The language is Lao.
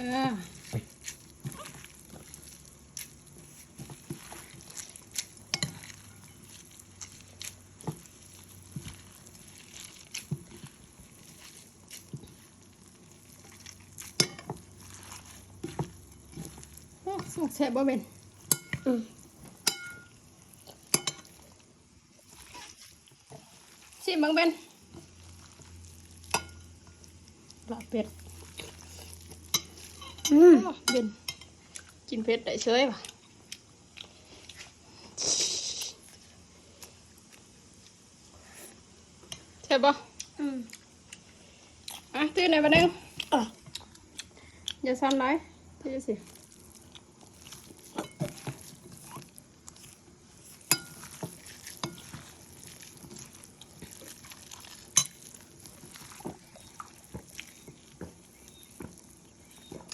ອ່າ ໂອ້ ສຸກແຊບບໍ່ເບັນ? ອືມ ຊີມເບິ່ງເບັນ ລາບເປັດ. ອືມ ໂອ້ ເບັນ ກິນເຜັດໄດ້ເສີຍຫວາ. ແຊບບໍ່? ອືມ ອ່ະ ຕື່ມໃຫ້ບາດໜຶ່ງ. ອ່ະ ຢ່າສັ່ນຫຼາຍ ຖືຊິ.